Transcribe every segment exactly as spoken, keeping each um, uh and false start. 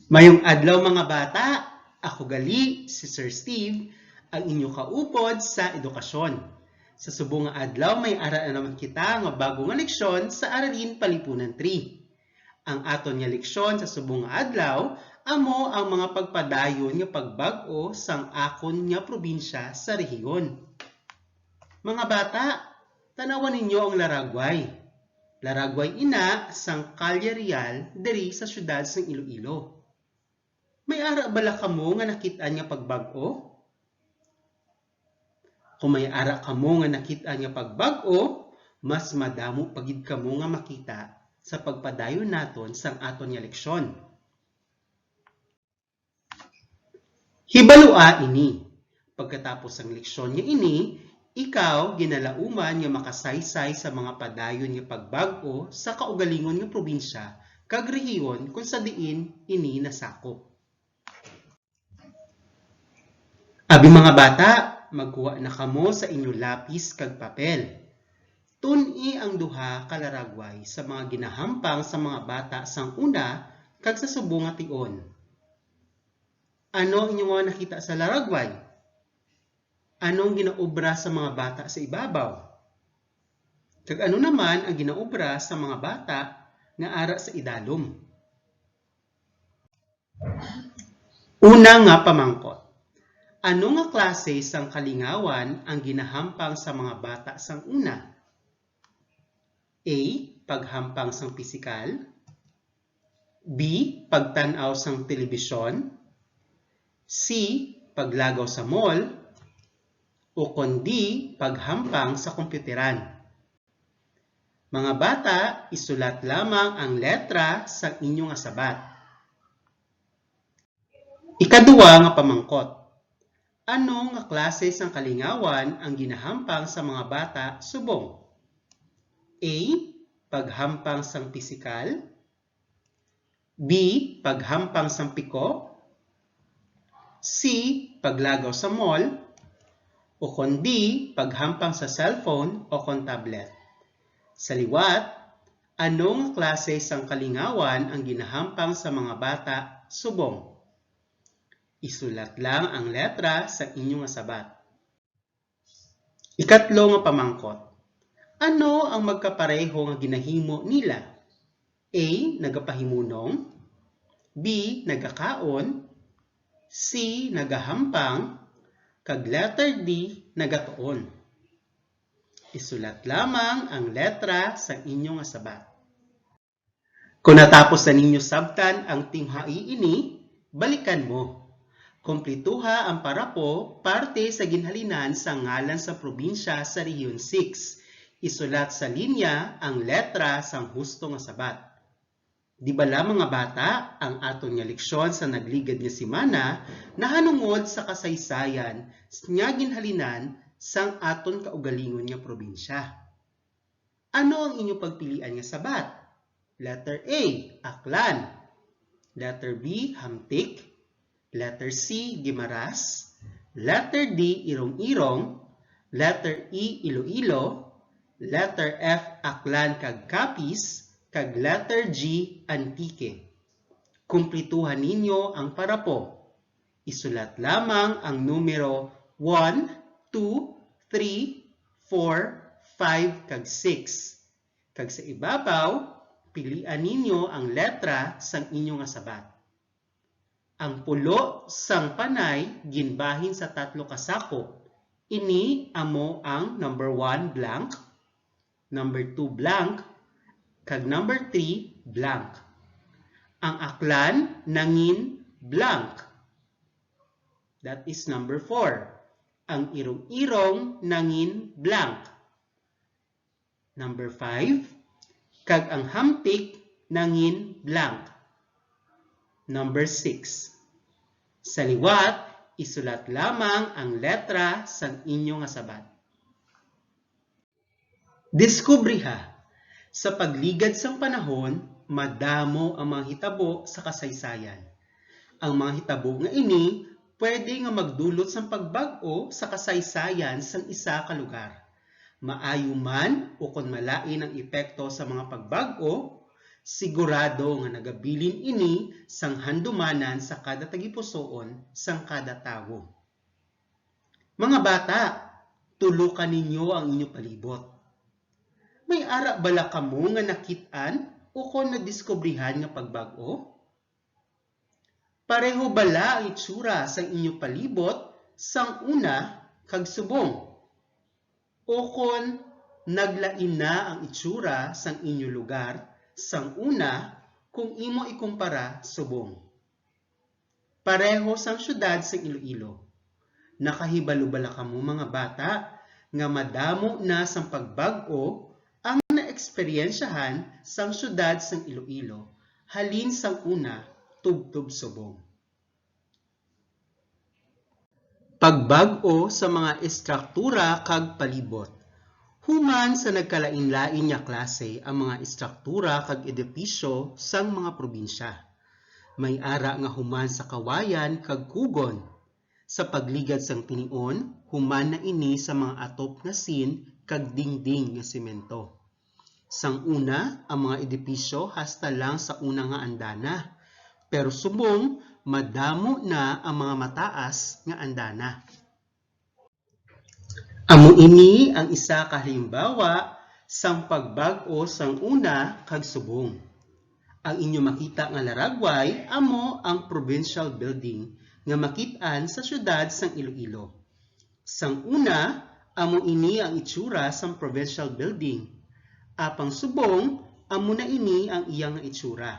Mayong adlaw, mga bata. Ako gali si Sir Steve, ang inyo kaupod sa edukasyon. Sa subong nga adlaw, may ara na naman kita nga bago nga leksyon sa Aralin Palipunan three. Ang aton nga leksyon sa subong nga adlaw amo ang mga pagpadayon nga pagbag-o sang akon nga probinsya sa rehiyon. Mga bata, tanawan ninyo ang laragway. Laragway ina sang Kalye Real diri sa siyudad sang Iloilo. May ara bala kamo nga nakit-an nga pagbag-o? Kung may ara kamo nga nakit-an nga pagbag-o, mas madamo pa gid kamo nga makita sa pagpadayon naton sang aton nga leksyon. Hibalua ini. Pagkatapos sang leksyon nga ini, ikaw ginalauman nga makasaysay sa mga padayon nga pagbag-o sa kaugalingon nga probinsya kag rehiyon kon sa diin ini nasakop. Abi, mga bata, magkuha na kamo sa inyo lapis kag papel. Tun-i ang duha ka laragway sa mga ginahampang sa mga bata sang una kag sa subong nga tion. Ano ang inyo mga nakita sa laragway? Ano ang ginaobra sa mga bata sa ibabaw? Kag ano naman ang ginaobra sa mga bata nga ara sa idalom? Una nga pamangkot, ano nga klase sang kalingawan ang ginahampang sa mga bata sang una? A, paghampang sang pisikal. B, pagtan-aw sang telebisyon. C, paglagaw sa mall. O kon D, paghampang sa kompyuteran. Mga bata, isulat lamang ang letra sa inyo nga sabat. Ikadua nga pamangkot, ano nga klase sang kalingawan ang ginahampang sa mga bata subong? A, paghampang sang pisikal. B, paghampang sang piko. C, paglagaw sa mall. O kon D, paghampang sa cellphone o kon tablet. Sa liwat, ano nga klase sang kalingawan ang ginahampang sa mga bata subong? Isulat lang ang letra sa inyo nga sabat. Ikatlo nga pamangkot, ano ang magkapareho nga ginahimo nila? A, nagapahimunong. B, nagakaon. C, nagahampang. Kag letter D, nagatuon. Isulat lamang ang letra sa inyo nga sabat. Kon natapos na ninyo sabtan ang tinghai ini, balikan mo. Kumplituha ang parapo parte sa ginhalinan sa ngalan sa probinsya sa Rehiyon six. Isulat sa linya ang letra sang husto nga sabat. Di bala, mga bata, ang aton nga leksyon sa nagligad nga semana nahanungod sa kasaysayan nga ginhalinan sang aton kaugalingon nga probinsya? Ano ang inyo pagpilian nga sabat? Letter A, Aklan. Letter B, Hamtic. Letter C, Guimaras. Letter D, Irong-Irong. Letter E, Iloilo. Letter F, Aklan kag Capiz. Kag letter G, Antique. Kumplituhan ninyo ang parapo. Isulat lamang ang numero one, two, three, four, five, kag six. Kag sa ibabaw, pilian ninyo ang letra sang inyo nga sabat. Ang pulo sang panay ginbahin sa tatlo ka sakop. Ini amo ang number one blank, number two blank, kag number three blank. Ang Aklan nangin blank. That is number four. Ang Irong-Irong nangin blank. Number five, kag ang Hamtic nangin blank. Number six. Sa liwat, isulat lamang ang letra sang inyo nga sabat. Diskubriha. Sa pagligad sang panahon, madamo ang mga hitabo sa kasaysayan. Ang mga hitabo nga ini pwede nga magdulot sang pagbag-o sa kasaysayan sang isa ka lugar. Maayo man ukon malain ang epekto sa mga pagbag-o, Sigurado nga nagabilin ini sang handumanan sa kada tagipusoon sang kada tawo. Mga bata, tulokan ninyo ang inyo palibot. May ara bala kamo nga nakit-an ukon nadiskubrihan nga pagbag-o? Pareho bala ang itsura sang inyo palibot sang una kag subong? Ukon naglain na ang itsura sang inyo lugar sang una kung imo ikumpara subong? Pareho sang siyudad sang Iloilo. Nakahibalo bala kamo, mga bata, nga madamo na sang pagbag-o ang naeksperyensyahan sang siyudad sang Iloilo halin sang una tubtob subong? Pagbag-o sa mga estruktura kag palibot. Human sa nagkalainlain nga klase ang mga estruktura kag edipisyo sang mga probinsya. May ara nga human sa kawayan kag kugon. Sa pagligad sang tinion, human na ini sa mga atop nga sin kag dingding nga semento. Sang una, ang mga edipisyo hasta lang sa una nga andana, pero subong madamo na ang mga mataas nga andana. Amo ini ang isa ka halimbawa sang pagbag-o sang una kag subong. Ang inyo makita nga laragway amo ang provincial building nga makit-an sa siyudad sang Iloilo. Sang una, amo ini ang itsura sang provincial building. Apang subong, amo na ini ang iya nga itsura.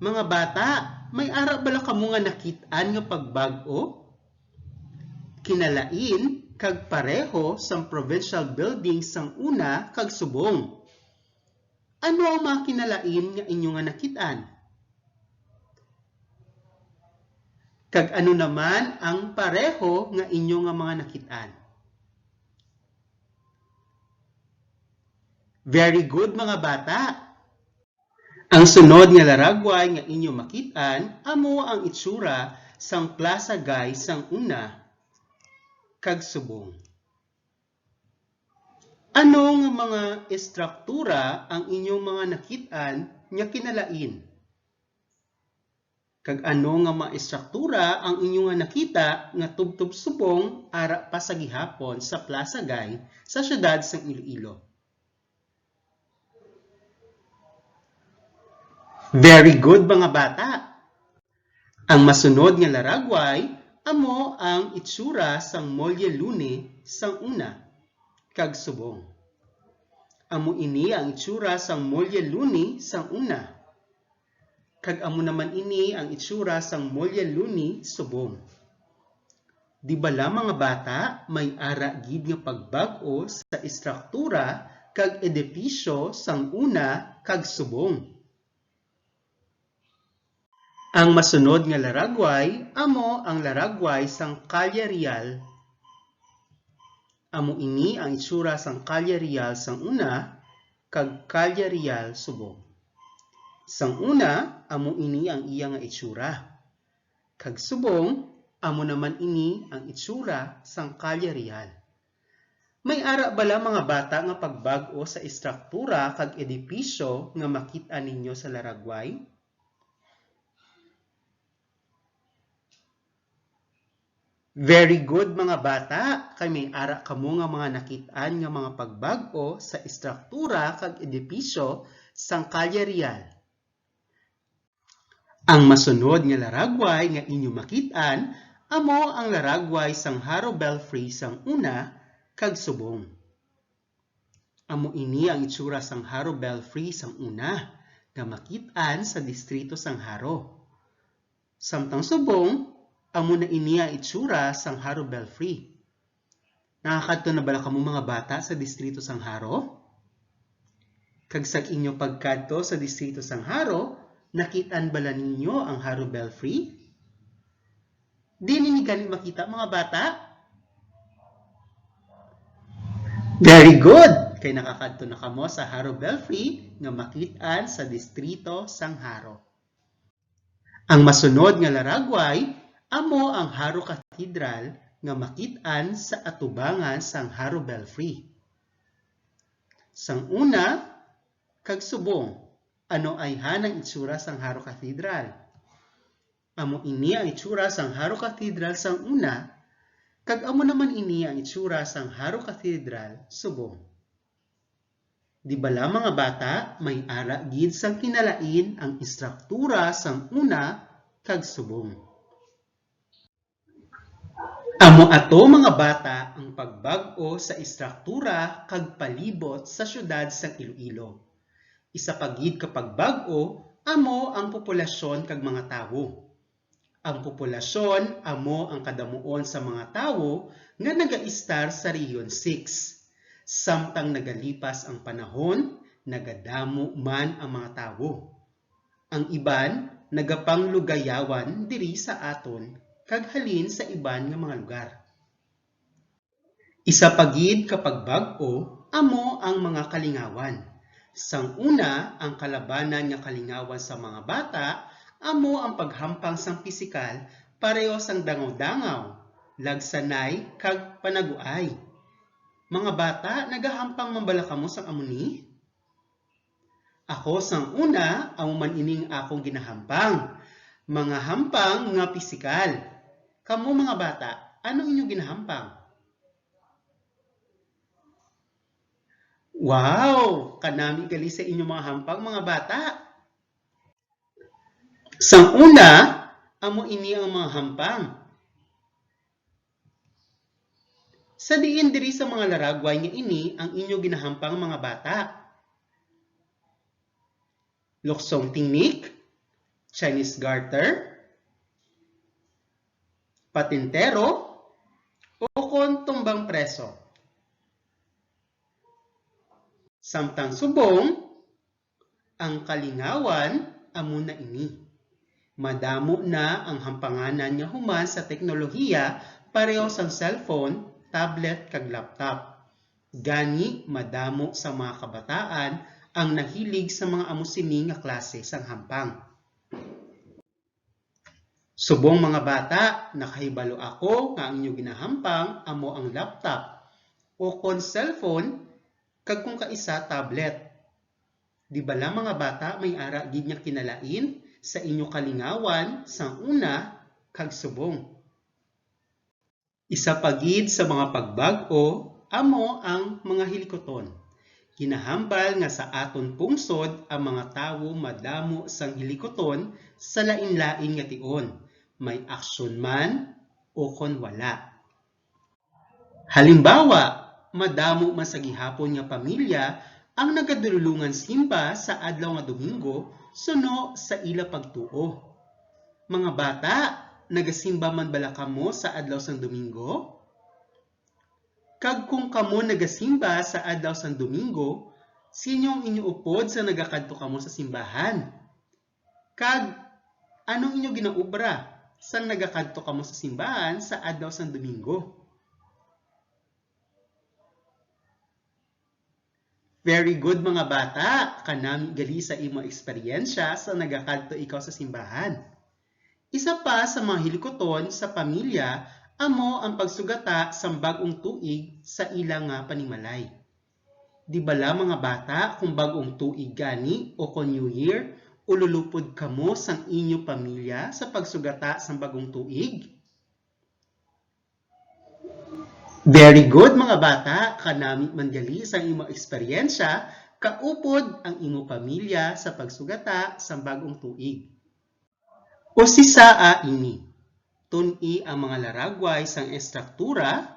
Mga bata, may ara bala kamo nga nakit-an nga pagbag-o? Kinalain kag pareho sang provincial building sang una kag subong. Ano ang mga kinalain nga inyo nga nakit-an? Kag ano naman ang pareho nga inyo nga mga nakit-an? Very good, mga bata. Ang sunod nga laragway nga inyo makit-an amo ang itsura sang Plaza Guy sang una kag subong. Ano nga mga estruktura ang inyong mga nakit-an nga kinalain? Kag ano nga mga estruktura ang inyo nga nakita nga tubtob subong ara pa sa gihapon sa Plaza Guy sa siyudad sang Iloilo? Very good, mga bata. Ang masunod nga laragway amo ang itsura sang Mole Lune sang una kag subong. Amo ini ang itsura sang Mole Lune sang una. Kag amo naman ini ang itsura sang Mole Lune subong. Di bala, mga bata, may ara gid nga pagbag-o sa estruktura kag edipisyo sang una kag subong? Ang masunod nga laragway amo ang laragway sang Calle Real. Amo ini ang itsura sang Calle Real sang una kag Calle Real subong. Sang una, amo ini ang iya nga itsura. Kag subong, amo naman ini ang itsura sang Calle Real. May ara bala, mga bata, nga pagbag-o sa estruktura kag edipisyo nga makit-an ninyo sa laragway? Very good, mga bata, kay may ara kamo nga mga nakit-an nga mga pagbag-o sa estruktura kag edipisyo sang Calle Real. Ang masunod nga laragway nga inyo makit-an amo ang laragway sang Haro Belfry sang una kag subong. Amo ini ang itsura sang Haro Belfry sang una nga makit-an sa distrito sang Haro. Samtang subong, amo na ini ang itsura sang Haro Belfry. Nakakadto na bala kamo, mga bata, sa distrito sang Haro? Kag sa inyo pagkadto sa distrito sang Haro, nakit-an bala ninyo ang Haro Belfry? Diin ini gani makita, mga bata? Very good! Kay nakakadto na kamo sa Haro Belfry nga makit-an sa distrito sang Haro. Ang masunod nga laragway amo ang Haro Cathedral nga makit-an sa atubangan sang Haro Belfry. Sang una kag subong, Ano ayhan ang itsura sang Jaro Cathedral? Amo ini ang itsura sang Jaro Cathedral sang una, kag amo naman ini ang itsura sang Jaro Cathedral subong. Di bala, mga bata, may ara gid sang kinalain ang istruktura sang una kag subong? Amo ato, mga bata, ang pagbag-o sa istruktura kag palibot sa siyudad sang Iloilo. Isa pa gid ka pagbag-o amo ang populasyon kag mga tawo. Ang populasyon amo ang kadamuon sa mga tawo nga nagaistar sa Region six. Samtang nagalipas ang panahon, nagadamo man ang mga tawo. Ang iban nagapanglugayawan diri sa aton kag halin sa iban nga mga lugar. Isa pa gid ka pagbag-o amo ang mga kalingawan. Sang una, ang kalabanan nga kalingawan sa mga bata amo ang paghampang sang pisikal, pareho sang dangaw-dangaw, lagsanay, kag panaguay. Mga bata, nagahampang man bala kamo sang amo ni? Ako sang una, amo man ining akong ginahampang. Mga hampang nga pisikal. Kamo, mga bata, ano inyo ginahampang? Wow! Kanami gali sa inyo mga hampang, mga bata. Sang una, amo ini ang mga hampang. Sa diin diri sa mga laragway nga ini ang inyo ginahampang, mga bata? Luksong tingnik, Chinese garter, patintero, o kon tumbang preso. Samtang subong, ang kalingawan amo na ini. Madamo na ang hampanganan nga human sa teknolohiya, pareho sang cellphone, tablet, kag laptop. Gani, madamo sa mga kabataan ang nahilig sa mga amo sini nga klase sang hampang. Subong, mga bata, nakahibalo ako nga ang inyo ginahampang amo ang laptop o kon cellphone, kag kung kaisa, tablet. Di bala, mga bata, may ara gid nga kinalain sa inyo kalingawan sang una kag subong? Isa pa gid sa mga pagbag-o amo ang mga hilikoton. Ginahambal nga sa aton pungsod ang mga tawo madamo sang hilikoton sa lain-lain nga tion. May aksyon man o kon wala. Halimbawa, madamo man sa gihapon nga pamilya ang nagadululungan simba sa adlaw nga Domingo suno sa ila pagtuo. Mga bata, nagasimba man bala kamo sa adlaw sang Domingo? Kag kung kamo nagasimba sa adlaw sang Domingo, sin-o ang inyo upod sang nagakadto kamo sa simbahan? Kag ano inyo ginaobra sang nagakadto kamo sa simbahan sa adlaw sang Domingo? Very good, mga bata. Kanami gali sa imo eksperyensya sa nagakadto ikaw sa simbahan. Isa pa sa mga hilikoton sa pamilya amo ang pagsugata sang bag-ong tuig sa ila nga panimalay. Di bala, mga bata, kung bag-ong tuig gani o kon New Year, ululupod kamo sang inyo pamilya sa pagsugata sang bag-ong tuig? Very good, mga bata. Kanami man gali sa imo eksperyensya, kaupod ang imo pamilya sa pagsugata sang bag-ong tuig. Usisaa ini. Tun-i ang mga laragway sang estruktura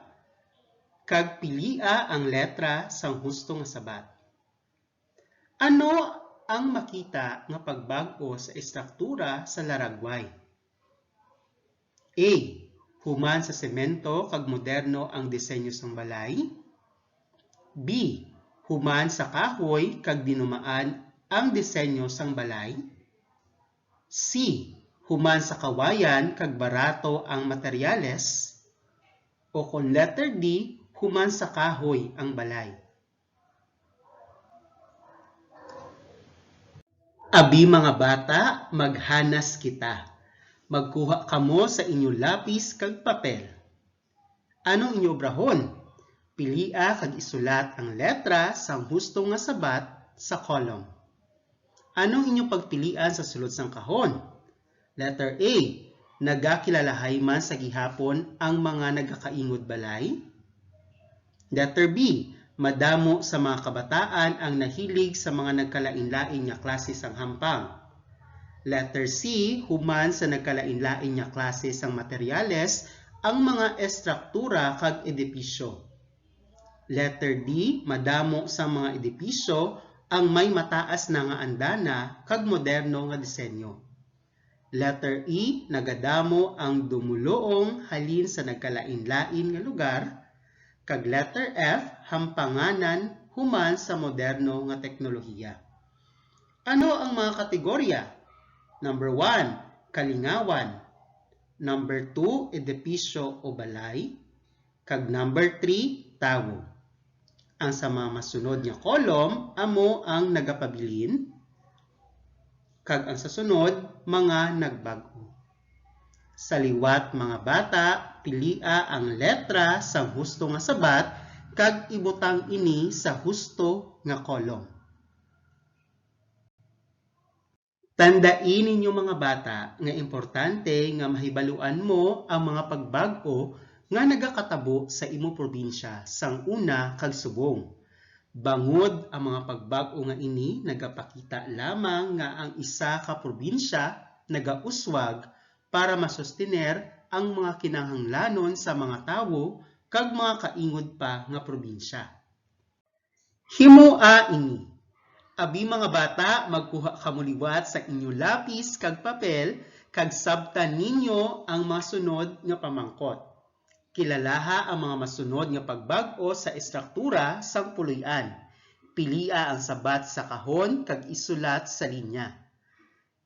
kag pilia ang letra sang husto nga sabat. Ano ang makita nga pagbag-o sa estruktura sa laragway? A. Human sa semento kag moderno ang disenyo sang balay. B. Human sa kahoy kag dinumaan ang disenyo sang balay. C. Human sa kawayan kag barato ang materyales. O kon letter D, human sa kahoy ang balay. Abi, mga bata, maghanas kita. Magkuha kamo sa inyo lapis kag papel. Ano inyo obrahon? Pilia kag isulat ang letra sang husto nga sabat sa column. Ano ang inyong pagpilian sa sulod sang kahon? Letter A, nagakilalahay man sa gihapon ang mga nagakaingod balay? Letter B, madamo sa mga kabataan ang nahilig sa mga nagkalain-lain nga klase sang hampang. Letter C, human sa nagkalain-lain nga klase sang materyales ang mga estruktura kag edipisyo. Letter D, madamo sa mga edipisyo ang may mataas na nga andana kag moderno nga disenyo. Letter E, nagadamo ang dumuluong halin sa nagkalain-lain nga lugar. Kag letter F, hampanganan human sa moderno nga teknolohiya. Ano ang mga kategorya? Number one, kalingawan. Number two, edipisyo o balay. Kag number three, tawo. Ang sa mga masunod nga kolom amo ang nagapabilin, kag ang sa sunod, mga nagbag-o. Sa liwat, mga bata, pilia ang letra sang husto nga sabat kag ibutang ini sa husto nga kolom. Tandai ninyo, mga bata, nga importante nga mahibaluan mo ang mga pagbag-o nga nagakatabo sa imo probinsya sang una kag subong. Bangod ang mga pagbag-o nga ini nagapakita lamang nga ang isa ka probinsya nagauswag para masustiner ang mga kinahanglanon sa mga tawo kag mga kaingod pa nga probinsya. Himoa ini. Abi, mga bata, magkuha kamo liwat sa inyo lapis kag papel, kag sabtan ninyo ang mga sunod nga pamangkot. Kilalaha ang mga masunod nga pagbag-o sa estruktura sang puloy-an. Pilia ang sabat sa kahon kag isulat sa linya.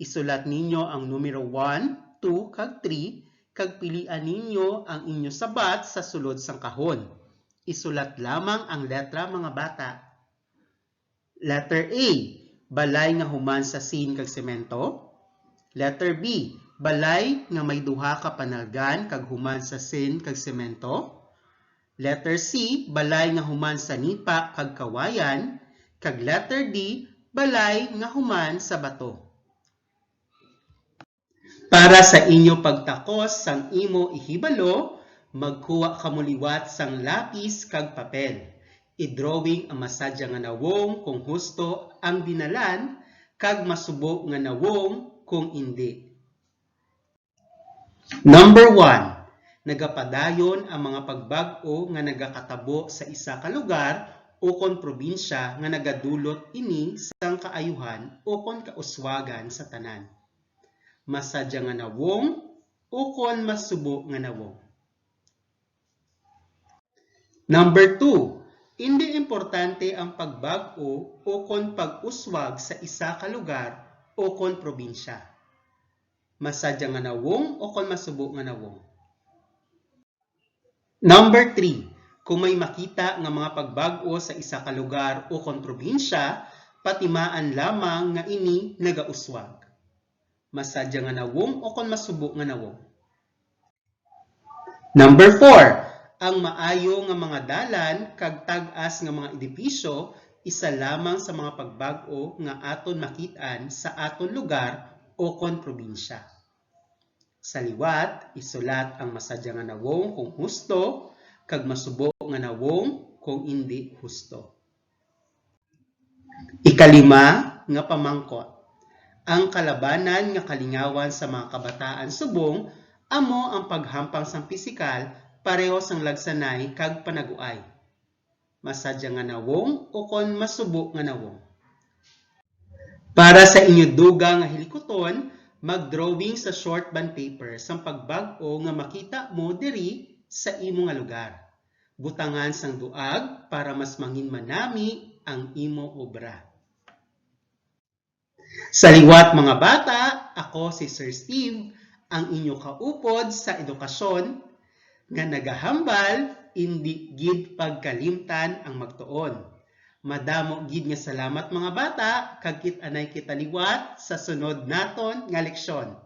Isulat ninyo ang numero one, two, kag three, kag pilia ninyo ang inyo sabat sa sulod sang kahon. Isulat lamang ang letra, mga bata. Letter A, balay nga human sa sin kag semento. Letter B, balay nga may duha ka panalgan kag human sa sin kag semento. Letter C, balay nga human sa nipa kag kawayan. Kag letter D, balay nga human sa bato. Para sa inyo pagtakos sang imo ihibalo, magkuha kamo liwat sang lapis kag papel. I-drawing ang masadya nga nawong kung husto ang dinalan, kag masubo nga nawong kung indi. Number one, nagapadayon ang mga pagbag-o nga nagakatabo sa isa ka lugar ukon probinsya nga nagadulot ini sang kaayuhan ukon kauswagan sa tanan. Masadya nga nawong ukon masubo nga nawong. Number two, indi importante ang pagbag-o ukon pag-uswag sa isa ka lugar ukon probinsya. Masadya nga nawong ukon masubo nga nawong. Number three, kung may makita nga mga pagbag-o sa isa ka lugar ukon probinsya, patimaan lamang nga ini nagauswag. Masadya nga nawong ukon masubo nga nawong. Number four, ang maayo nga mga dalan kag tag-as nga mga edipisyo isa lamang sa mga pagbag-o nga aton makit-an sa aton lugar ukon probinsya. Sa liwat, isulat ang masadya nga nawong kung husto, kag masubo nga nawong kung indi husto. Ikalima nga pamangkot, ang kalabanan nga kalingawan sa mga kabataan subong amo ang paghampang sang pisikal pareho sang lagsanay kag panaguay. Masadya nga nawong ukon masubo nga nawong. Para sa inyo dugang nga hilikuton, mag-drawing sa short bond paper sang pagbag-o nga makita mo diri sa imo nga lugar. Butangan sang duag para mas manginmanami ang imo obra. Sa liwat, mga bata, ako si Sir Steve, ang inyo kaupod sa edukasyon nga nagahambal, indi gid pagkalimtan ang magtuon. Madamo gid nga salamat, mga bata, kag kit-anay kita liwat sa sunod naton nga leksyon.